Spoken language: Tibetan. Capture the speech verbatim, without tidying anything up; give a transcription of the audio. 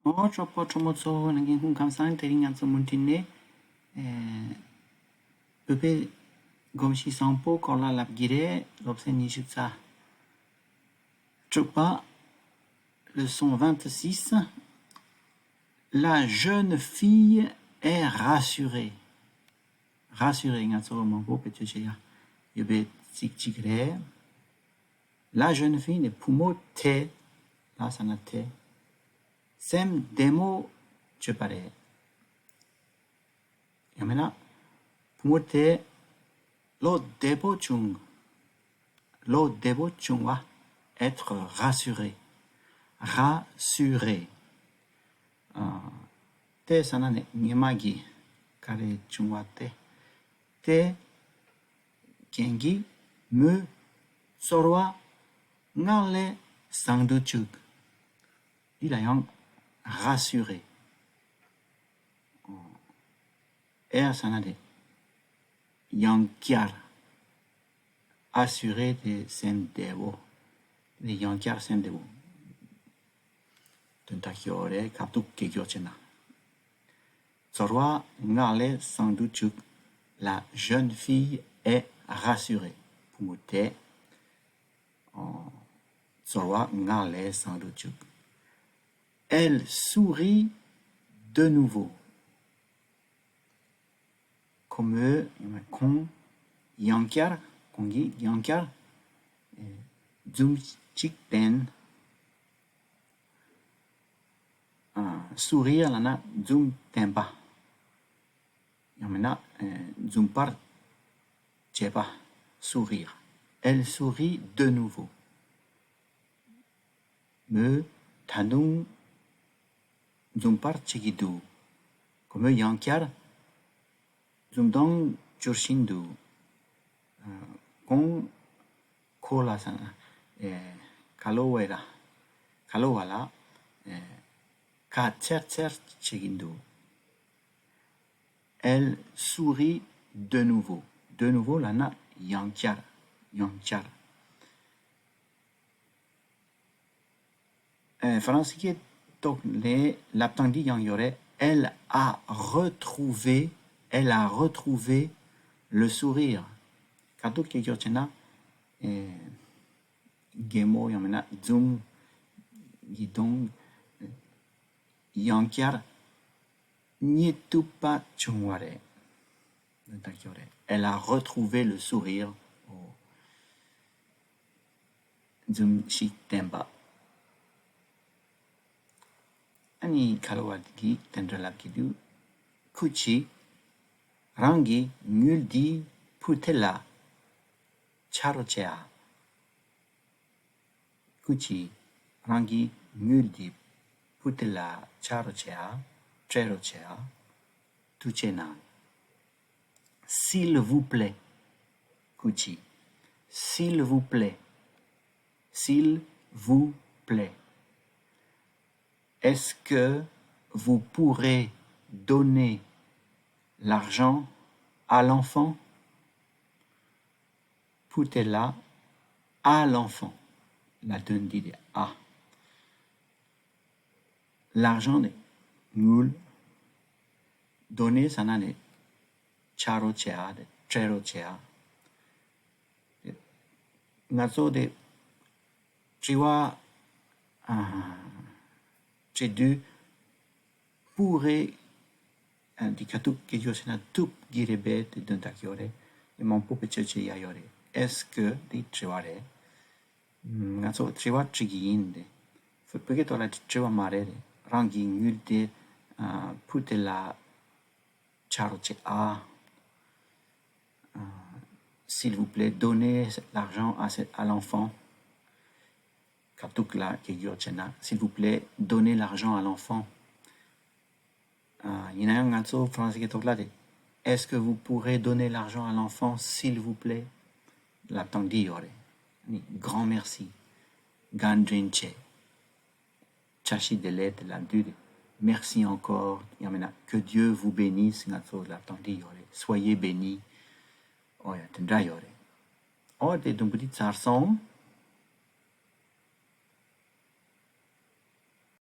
ཨོ་གྲོགས་པོ་གྲོགས་མོ་ཚོ་ནང་གི་སྔོན་ཁམས་བཟང་། དེ་རིང་ང་ཚོ་མུ་མཐུད་ནས་ཨེ་བོད་པའི་གོམས་གཤིས་བཟང་པོ་སྐོར་ལ་ལབ་ཀྱི་རེད། སློབ་ཚན་ཉི་ཤུ་རྩ་དྲུག་པ། Leçon vingt-six. La jeune fille est rassurée. Rassurée. ང་ཚོ་མང་པོ་བེད་སྤྱོད་བྱེད་ཡ་ཡོད་པའི་ཚིག་ཅིག་རེད། La jeune fille ནི་བུ་མོ་དེ། ལ་ཟེར་ན་དེ། སེམས་བདེ་མོ་བྱས་པ་རེད། ཡང་མིན་ན། བུ་མོ་དེ་བློ་བདེ་པོ་བྱུང་། བློ་བདེ་པོ་བྱུང་བ། Être rassuré. Rassuré. ཨ། དེ་ཟེར་ན་ནི་ཉི་མ་གི་ག་རེ་བྱུང་བ་དེ། དེ་རྐྱེན་གྱིས་མོའི་ཚོར་བ་སྔར་ལས་བཟང་དུ་བཅུག་འདི་ལ་ཡང་rassuré. ཨེ་ཟེར་ན་དེ་ཡང་བསྐྱར། Assuré དེ་སེམས་བདེ་བོ། དེ་ཡང་བསྐྱར་སེམས་བདེ་བོ། དོན་དག་ཡོད་རེད། ཁ་ཐུག་གི་སྐྱོར་བྱས་ན། ཚོར་བ་སྔར་ལས་བཟང་དུ་བཅུག La jeune fille est rassurée. བུ་མོ་དེ། ཨོ། ཚོར་བ་སྔར་ལས་བཟང་དུ་བཅུག Elle sourit de nouveau. ཁོ་མོས། ཁོང་ཡང་བསྐྱར། ཁོང་གིས་ཡང་བསྐྱར་ཨེ་འཛུམ་ཞིག་བསྟན། ཨ། Sourire ལབ་ན་འཛུམ་བསྟན་པ། ཡང་མིན་ན་ཨེ་འཛུམ་པར་བྱེད་པ། Sourire. Elle sourit de nouveau. མོས་ད་དུང་འཛུམ་པར་བྱེད་ཀྱི་འདུག་ཁོ་མོས་ཡང་བསྐྱར་འཛུམ་མདངས་སྦྱོར་བཞིན་འདུག་ཨ། ཁོང་། ཁོ་ལ་ཟེར་ན། ཨེ། ཁ་ལོ་བ་ལ། ཁ་ལོ་བ་ལ། ཨེ། ཁ་འཚེར་འཚེར་བྱེད་ཀྱི་འདུག Elle sourit de nouveau. De nouveau ལབ་ན་ཡང་བསྐྱར། ཡང་བསྐྱར། ཨེ། ཧྥ་རན་སི་སྐད་ཐོག་ལ་ལབ་སྟངས་འདི་ཡང་ཡོད་རེད། Elle a retrouvé, elle a retrouvé le sourire. ཁ་ཐུག་སྐད་སྐྱོར་བྱས་ན། ཨེ། གད་མོ་ཡང་མིན་ན་འཛུམ་གྱི་གདོང་ཡང་བསྐྱར་རྙེད་ཐུབ་པ་བྱུང་བ་རེད། དོན་དག་ཡོད་རེད། Elle a retrouvé le sourire. འོ། འཛུམ་ཞིག་བསྟན་པ། ཨ་ནི་ཁ་ལོ་བ་གིས་དེ་འདྲ་ལབ་ཀྱི་འདུག་ཁུ་ཅི། རང་གི་དངུལ་འདི་བུ་དེ་ལ་ཆ་རོགས་བྱེད་ཨ། ཁུ་ཅི། རང་གི་དངུལ་འདི་བུ་དེ་ལ་ཆ་རོགས་བྱེད་ཨ། སྤྲད་རོགས་བྱེད་ཨ། ཐུགས་རྗེ་གནང་། S'il vous plaît. ཁུ་ཅི། S'il vous plaît. S'il vous plaît. Est-ce que vous pourrez donner l'argent à l'enfant? བུ་དེ་ལ། À l'enfant. ལ་དོན་འདི་རེད་ཨ། L'argent ནི་དངུལ། Donner ཟེར་ན་ནི་ཆ་རོགས་བྱེད་ཨ། སྤྲད་རོགས་བྱེད་ཨ། ང་ཚོ་དེ་དྲི་བ་ཨ་དྲི་དུས། Pourrait འདི་ཁ་ཐུག་སྐད་སྐྱོར་བྱས་ན་ཐུབ་ཀྱི་རེད་པས། དེ་དོན་དག་ཡོད་རེད། མང་པོ་བེད་སྤྱོད་བྱེད་ཡ་ཡོད་རེད། Est-ce que འདི་དྲི་བ་རེད། ང་ཚོ་དྲི་བ་དྲི་གི་ཡིན་ཏེ། བོད་སྐད་ཐོག་ལ་དྲི་བ་མ་རེད། རང་གི་དངུལ་དེ་ཨ་བུ་དེ་ལ་ཆ་རོགས་བྱེད་ཨ། S'il vous plaît, donnez l'argent à ce- à l'enfant. ཁ་ཐུག་ལ་སྐད་སྐྱོར་བྱས་ན། S'il vous plaît, donnez l'argent à l'enfant. ཨ། ཡིན་ན་ཡང་ང་ཚོ་ཧྥ་རན་སི་སྐད་ཐོག་ལ་དེ། Est-ce que vous pourrez donner l'argent à l'enfant, s'il vous plaît? ལབ་སྟངས་འདི་ཡོད་རེད། ཨ་ནི་Grand merci. བཀའ་དྲིན་ཆེ། བཀྲ་ཤིས་བདེ་ལེགས་དེ་ལབ་དུས་དེ། Merci encore. ཡང་མིན་ན་Que Dieu vous bénisse. ང་ཚོ་ལབ་སྟངས་འདི་ཡོད་རེད། Soyez bénis. ཨོ་ཡ། དེ་འདྲ་ཡོད་རེད། ཨོ་དེ་དུམ་བུ་འདི་ཚར་སོང་།